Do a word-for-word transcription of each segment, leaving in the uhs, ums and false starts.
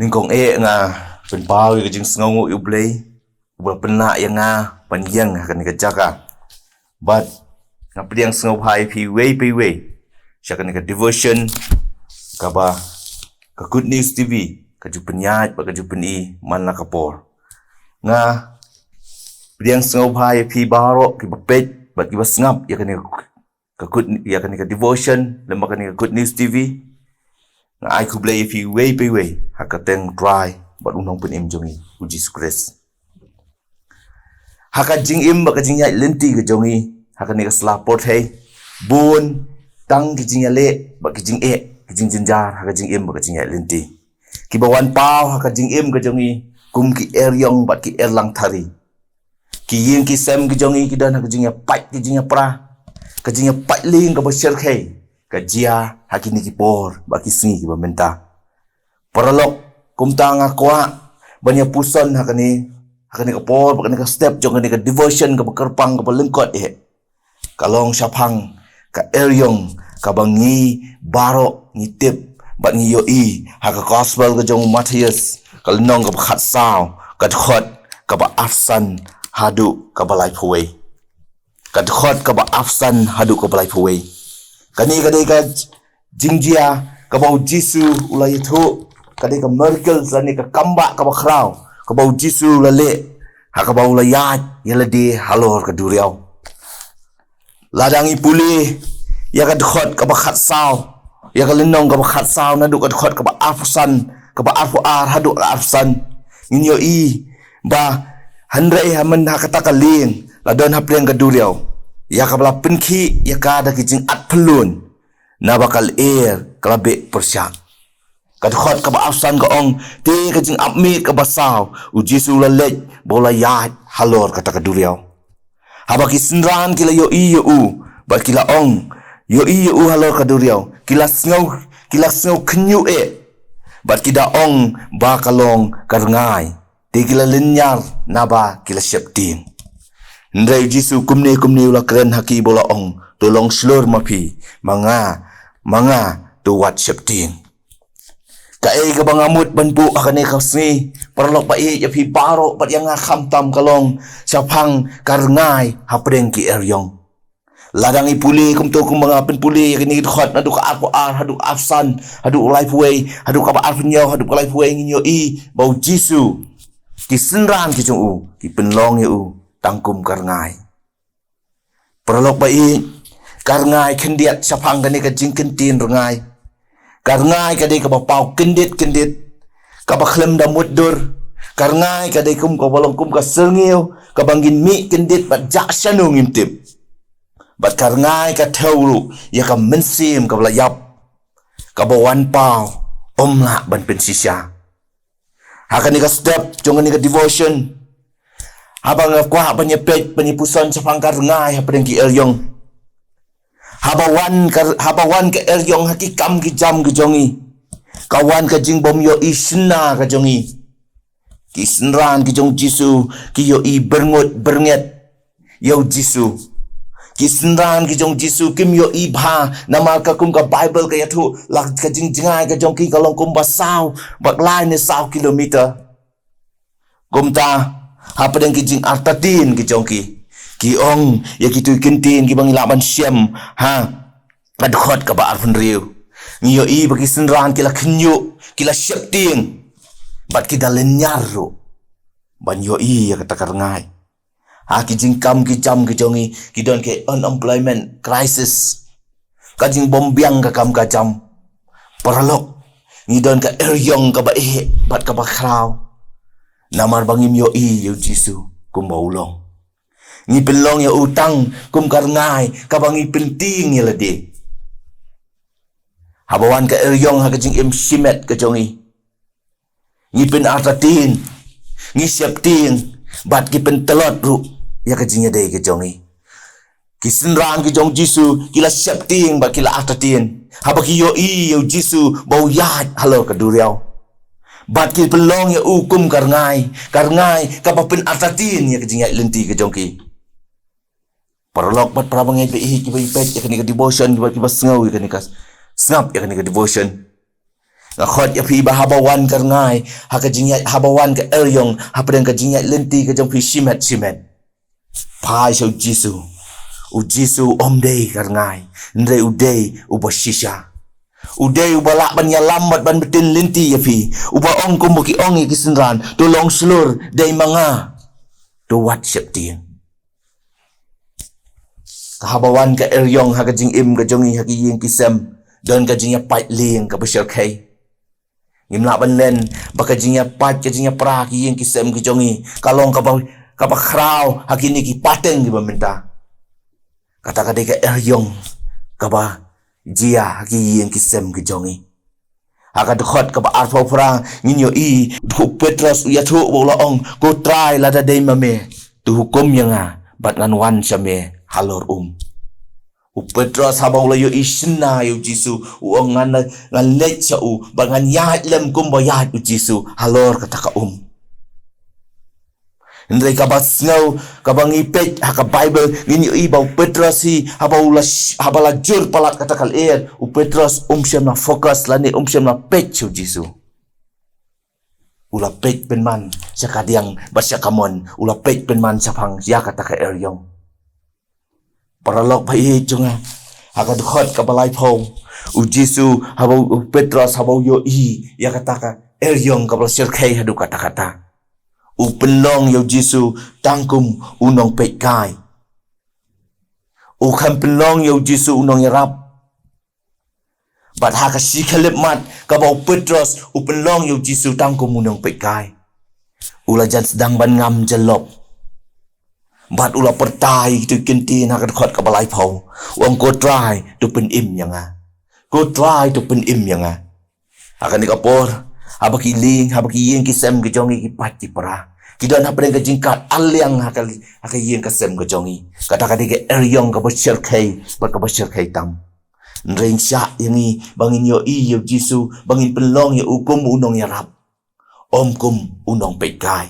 Nyngkong eh nga pynpaw ïa ka jingsngewnguh ïa U Blei uba pynlah ïa nga ban ïeng ha kane ka jaka. Bad nga pdiang sngewbha ïa phi iwei pa iwei sha kane ka devotion kaba ka Good News T V ka ju pynïaid bad ka ju pyni man la ka por. Nga pdiang sngewbha ïa phi baroh kiba peit bad kiba sngap ïa kane ka Good, ïa kane ka devotion lem bad kane ka Good News T V. Nga ai khublei ïa phi iwei pa iwei ha ka kyrteng U Trai bad U Nongpynim jong ngi U Jisu Khrist. Ha ka jingim bad ka jingïaid lynti ka jong ngi ha kane ka sla pyrthei, bun tang ki jingïaleh bad ki jingeh, ki jingjynjar ha ka jingim bad ka jingïaid lynti, kiba wan paw ha ka jingim ka jong ngi kum ki eriong bad ki erlang thari. Ki ïing ki sem ki jong ngi ki don ha ka jingïapait, ki jingïapra, ka jingïapait lieng kaba shyrkhei ka jia ha kine ki por bad ki sngi kiba mynta. Paralok, kumta nga kwah ban ïa puson ha kane, ha kane ka por bad kane ka step jong kane ka devotion kaba kyrpang kaba lyngkot eh, ka long shaphang ka eriong kaba ngi baroh ngi tip bad ngi ïohi ha ka Gospel ka jong u Mathaios, ka lynnong kaba khatsaw, ka dkhot kaba arphew san haduh kaba laiphew wei. Ka dkhot kaba arphew san haduh kaba laiphew wei. Kane ka dei ka jingjia kaba U Jisu u la ïathuh, ka dei ka miracle lane ka kambah kaba khraw kaba U Jisu u la leh ha kaba u la ïaid ïa lade halor ka duriaw. Lada ngi pule ïa ka dkhot kaba khatsaw, ïa ka lynnong kaba khatsaw naduh ka dkhot kaba arphew san, kaba arphew ar haduh ka arphew san, ngin ïohi ba hynrei ha mynta ha kata ka lieng la don hapdeng ka duriaw ïa kaba la pynkhih ïa ka da ki jingat pyllun, naba ka lyer ka la beh pyrshah. Ka dkhot kaba arphew san ka ong, te ka jingap miet kaba saw, U Jisu u la leit bad u la ïaid halor kata ka duriaw. Haba ki synran ki la ïohi ïa u bad ki la ong, ïohi ïa u halor ka duriaw, ki la sngew, ki la sngew khynñiuh eh bad ki da ong ba ka long ka rngai. Te ki la lynñiar naba ki la sheptieng. Hynrei U Jisu kumne kumne u la kren ha ki bad u la ong, to long shlur ma phi, ma nga, ma nga, to wat sheptieng. Kaei kaba nga mut ban buh ha kane ka sngi, paralok ba ïeit, ïa phi baroh bad ïa nga khamtam, ka long shaphang ka rngai hapdeng ki eriong. Lada ngi pule kumto kumba nga pynpule ïa kine ki dkhot naduh ka arphew ar haduh arphew san haduh laiphew wei, haduh kaba arphew hynñiew haduh ka laiphew wei, ngin ïohi ba U Jisu, ki synran ki jong u ki pynlong ïa u tang kum ka rngai. Paralok ba ïeit, ka rngai khyndiat shaphang kane ka jingkyntien rngai. Ka rngai ka dei kaba paw kyndit kyndit, kaba khlem da mutdur. Ka rngai ka dei kum kaba long kum ka syrngiew kaba ngin mih kyndit bad jah shano ngim tip. Bad ka rngai ka thew ruh ïa ka mynsiem kaba la ïap, kaba wan paw ym lah ban pynshisha. Ha kane ka step jong kane ka devotion, haba nga kwah ban ïa peit, ban ïa puson shaphang ka rngai hapdeng ki eriong. Haba wan ka, haba wan ka eriong ha ki kam ki jam ki jong ngi, ka wan ka jingbym ïohi shynna ka jong ngi. Ki synran ki jong U Jisu ki ïohi byrngut byrnget ïa U Jisu. Ki synran ki jong U Jisu kim ïohi bha, namar ka kum ka Baibl ka ïathuh, la ka jingjngai ka jong ki ka long kumba saw bad lai ne saw kilometer. Kumta, hapdeng ki jingartatien ki jong ki, ki ong ïa kito ki kyntien kiba ngi lah ban shem ha ka dkhot kaba arphew hynriew. Ngi ïohi ba ki synran ki la khynñiuh, ki la sheptieng, bad ki da lynñiar ruh ban ïohi ïa kata ka rngai. Ha ki jingkam ki jam ki jong ngi, ki don ka unemployment crisis, ka jingbym biang ka kam ka jam. Paralok, ngi don ka eriong kaba eh bad kaba khraw, namar ba ngim ïohi ïa U Jisu kumba u long. Ngi pynlong ïa u tang kum ka rngai kaba ngi pyntieng ïa lade. Haba wan ka eriong ha ka jingim shimet ka jong ngi, ngi pynartatien, ngi sheptieng, bad ki pyntlot ruh ïa ka jingïadei ka jong ngi. Ki synran ki jong U Jisu ki la sheptieng bad ki la artatien haba ki ïohi ïa U Jisu ba u ïaid halor ka duriaw. Bad ki pynlong ïa u kum ka rngai, ka rngai kaba pynartatien ïa ka jingïaid lynti ka jong ki. Paralok bad parabangeit ba ïeit, kiba ïeit ïa kane ka devotion, kiba, kiba sngew ïa kane ka, sngap ïa kane ka devotion. Nga khot ïa phi ba haba wan ka rngai, ha ka jingïaid, haba wan ka eriong, hapdeng ka jingïaid lynti ka jong phi shimet shimet, phai sha u Jisu. U Jisu um dei ka rngai, hynrei u dei uba shisha. U dei uba lah ban ïalam bad ban btin lynti ïa phi. Uba ong kumba ki ong ïa ki synran, to long shlur, dei ma nga, to wat sheptieng. Ka haba wan ka eriong ha ka jingim ka jong ngi, ha ki ïing ki sem, don ka jingïapait lieng kaba shyrkhei. Ngim lah ban len ba ka jingïapait, ka jingïapra ki ïing ki sem ki jong ngi ka long kaba, kaba khraw ha kine ki pateng kiba mynta. Kata ka dei ka eriong kaba jia ha ki ïing ki sem ki jong ngi. Ha ka dkhot kaba arphew phra ngin ïohi, u Petros u ïathuh ba u la ong, "Ko Trai, lada dei ma me, to hukum ïa nga bad ngan wan sha me halor um." U Petros haba u la ïohi shynna ïa u Jisu, u ong, "Ngan, ngan leit sha u bad ngan ïaid lem kumba ïaid u Jisu halor kata ka um." Hynrei kaba sngew, kaba ngi peit ha ka Baibl, ngin ïohi ba u Petros hi, haba u la sh-, haba la jur palat kata ka lyer, u Petros um shym la focus lane um shym la peit sha u Jisu. U la peit pynban sha ka diang bad sha ka mon, u la peit pynban shaphang ïa kata ka eriong. Paralok ba ïeit jong nga, ha ka dkhot kaba laiphew, u Jisu, haba u Petros, haba u ïohi ïa kata ka eriong kaba la shyrkhei haduh katta katta, u pynlong ïa u Jisu tang kum u nongpeitkai. U khlem pynlong ïa u Jisu u nongïarap. Bad ha ka shi khyllipmat kaba u Petros u pynlong ïa u Jisu tang kum u nongpeitkai, u la jan sdang ban ngam jyllop. Bad u la pyrta ïa kito ki ktien ha ka dkhot kaba laiphew, u ong, "Ko Trai, to pynim ïa nga. Ko Trai, to pynim ïa nga." Ha kane ka por, haba ki lieng, haba ki ïing ki sem ki jong ngi ki pait ki pra, ki don hapdeng ka jingkat aliang ha ka, ha ka ïing ka sem ka jong ngi, kata ka dei ka eriong kaba shyrkhei bad kaba shyrkhei tam. Hynrei shah ïa ngi ba ngin ïohi ïa u Jisu, ba ngin pynlong ïa u kum u nongïarap, ym kum u nongpeitkai.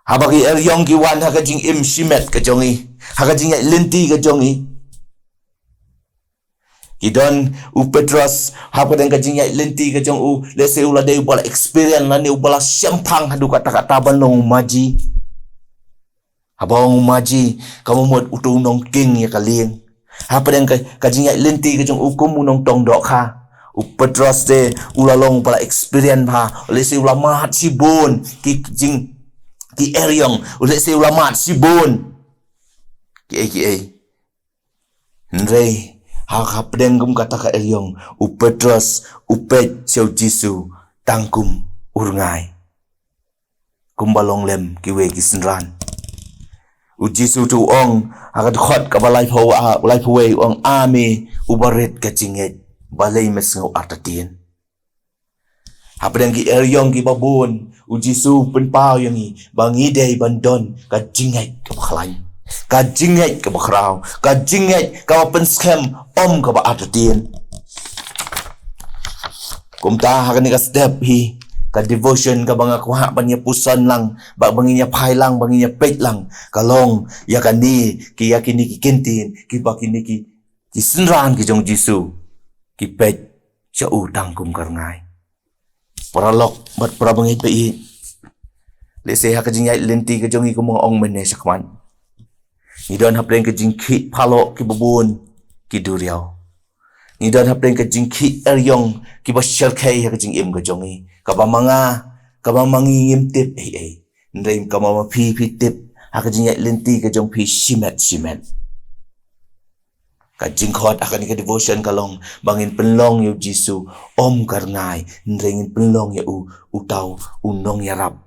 Haba ki eriong ki wan ha ka jingim shimet ka jong ngi, ha ka jingïaid lynti ka jong ngi, ki don u Petros hapdeng ka jingïaid lynti ka jong u, lehse u la dei uba la experience lane uba la shemphang haduh katta katta ban long u maji. Haba ong u maji, ka mut uto u nongking ïa ka lieng. Hapdeng ka, ka jingïaid lynti ka jong u kum u nongtong dohkha, u Petros te u la long uba la experience bha, lehse u la mad shibun ki jing, ki eriong, lehse u la mad shibun kiei kiei. Hynrei ha, hapdeng kum kata ka eriong, u Petros u peit sha u Jisu tang kum u rngai, kumba long lem kiwei ki synran. U Jisu te u ong ha ka dkhot kaba laiphew, a, laiphew wei, u ong, "A me uba rit ka jingngeit, balei me sngew artatien?" Hapdeng ki eriong kiba bun, u Jisu u pynpaw ïa ngi ba ngi dei ban don ka jingngeit kaba khlaiñ, ka jingngeit kaba khraw, ka jingngeit kaba pynskhem, ym kaba artatien. Kumta ha kane ka step hi, ka devotion kaba nga kwah ban ïa puson lang, ba, ba ngin ïa phai lang, ba ngin ïa peit lang, ka long ïa kane, ki, ïa kine ki ktien kiba kine ki, ki synran ki jong u Jisu ki peit sha u tang kum ka rngai. Paralok bad para bangeit ba ïeit, lehse ha ka jingïaid lynti ka jong ngi, kumba nga ong mynne shakhmat, ngi don hapdeng ka jingkhih phalok kiba bun ki duriaw. Ngi don hapdeng ka jingkhih eriong kiba shyrkhei ha ka jingim ka jong ngi, kaba ma nga, kaba ma ngi ngim tip ei ei, hynrei kaba ma phi phi tip ha ka jingïaid lynti ka jong phi shimet shimet. Ka jingkhot ha kane ka devotion ka long ba ngin pynlong ïa u Jisu ym ka rngai, hynrei ngin pynlong ïa u uta u nongïarap.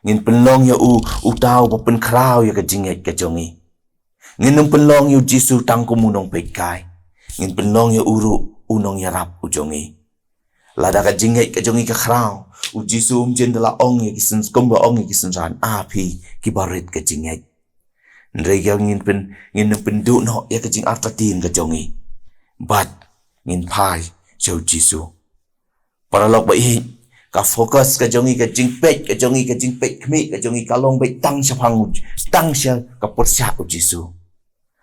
Ngin pynlong ïa u uta uba pynkhraw ïa ka jingngeit ka jong ngi. Ngin ym pynlong ïa u Jisu tang kum u nongpeitkai. Ngin pynlong ïa u ruh u nongïarap u jong ngi. Lada ka jingngeit ka jong ngi ka khraw, u Jisu um jin da la ong ïa ki syn-, kumba ong ïa ki synran, "A phi kiba rit ka jingngeit." Hynrei ka ngin pyn-, ngin pynduh noh ïa ka jingartatien ka jong ngi bad ngin phai sha u Jisu. Paralok ba ïeit, ka focus ka jong ngi, ka jingpeit ka jong ngi, ka jingpeit khmih ka jong ngi ka long beit tang shaphang, tang sha ka pyrshah u Jisu.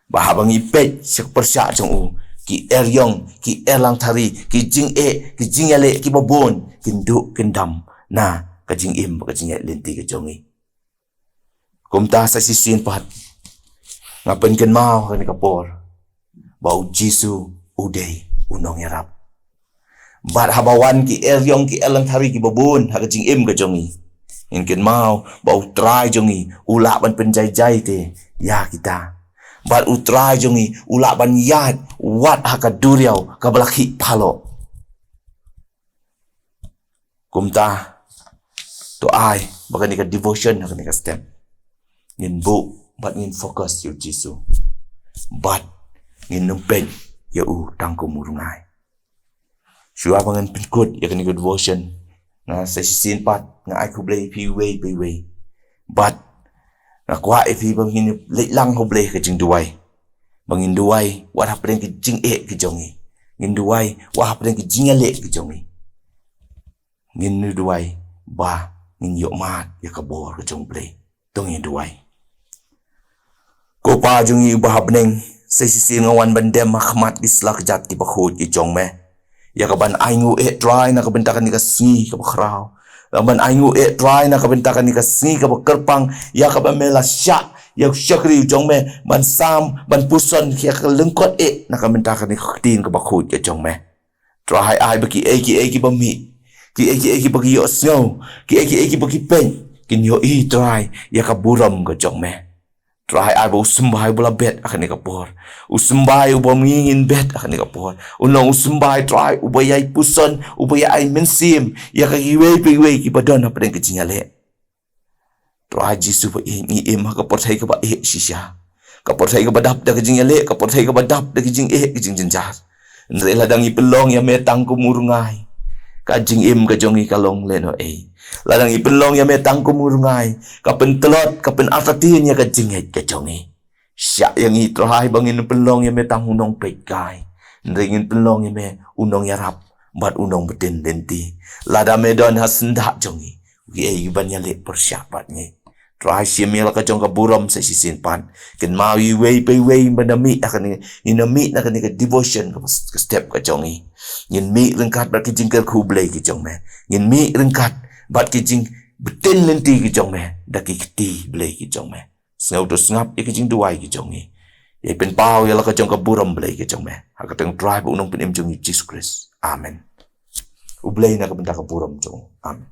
Ba haba ngi peit sha ka pyrshah jong u, ki eriong, ki erlang thari, ki jingeh, ki jingïaleh kiba bun kin duh kin dam na ka jingim bad ka jingïaid lynti ka jong ngi. Kumta sa shisien pat nga pynkynmaw ha kane ka por ba U Jisu u dei u nongïarap. Bad haba wan ki eriong, ki erlang thari kiba bun ha ka jingim ka jong ngi, ngin kynmaw ba U Trai jong ngi u lah ban pynjaijai te ïa kita. Bad U Trai jong ngi u lah ban ïaid wat ha ka duriaw kaba la khih phaloh. Kumta to ai ba kane ka devotion ha kane ka step ngin buh bad ngin focus ïa U Jisu bad ngin nym peit ïa u tang kum u rngai. Shuwa ba ngan pynkut ïa kane ka devotion, nga sa shisien pat nga ai khublei ïa phi uwei pa uwei. Bad nga kwah ïa phi ba ngin leit lang ha U Blei ka jingduwai, ba ngin duwai wat hapdeng ki jingeh ki jong ngi, ngin duwai wat hapdeng ki jingïaleh ki jong ngi. Ngin duwai ba ngin ïoh mad ïa ka bor ka jong U Blei. To ngin duwai. Ko Pa jong ngi uba ha bneng, sa shisien nga wan ban dem ha khmat ki sla kjat kiba khuid ki jong me, ïa ka ban ainguh eh Trai na ka bynta kane ka sngi kaba khraw. Ïa ka ban ainguh eh Trai na ka bynta kane ka sngi kaba kyrpang, ïa kaba me la shah ïa u shakri u jong me ban sam, ban puson ïa ka lyngkot eh na ka bynta kane ka ktien kaba khuid ka jong me. Trai ai ba kiei kiei kiba mih, kiei kiei kiba ki ïohsngew, kiei kiei kiba ki peit, kin ïohi Trai ïa ka burom ka jong me. Trai ai ba u symbai uba la bet ha kane ka por, u symbai uba ngi ngin bet ha kane ka por, un long u symbai Trai uba ïai puson, uba ïai mynsiem ïa ka kiwei pa kiwei kiba don hapdeng ka jingïaleh. Trai Jisu ba ïeit, ngi im ha ka pyrthei kaba eh shisha, ka pyrthei kaba dap da ka jingïaleh, ka pyrthei kaba dap da ka jingeh ka jingjynjar. Hynrei lada ngi pynlong ïa me tang kum u rngai, ka jingim ka jong ngi ka long lehnohei. Lada ngi pynlong ïa me tang kum u rngai, ka pyntlot, ka pynartatien ïa ka jingngeit ka jong ngi. Shah ïa ngi Trai ba ngin pynlong ïa me tang u nongpeitkai, hynrei ngin pynlong ïa me u nongïarap bad u nongbtin lynti. Lada me don ha syndah jong ngi, kiei ban ïaleh pyrshah bad ngi? Trai shim ïa la ka jong ka burom sa shisien pat. Kynmaw iwei pa iwei ba na mih ha kane, ngin na mih na kane ka devotion ka, ka step ka jong ngi. Ngin mih ryngkat bad ki jingkyrkhu Blei ki jong me. Ngin mih ryngkat bad ki jingbtin lynti ki jong me da ki kti Blei ki jong me. Sngewthuh sngap ïa ki jingduwai ki jong ngi. Ïa pynpaw ïa la ka jong ka burom Blei ki jong me. Ha ka kyrteng Trai bad u Nongpynim jong ngi Jisu Khrist. Amen. U Blei na ka bynta ka burom jong u. Amen.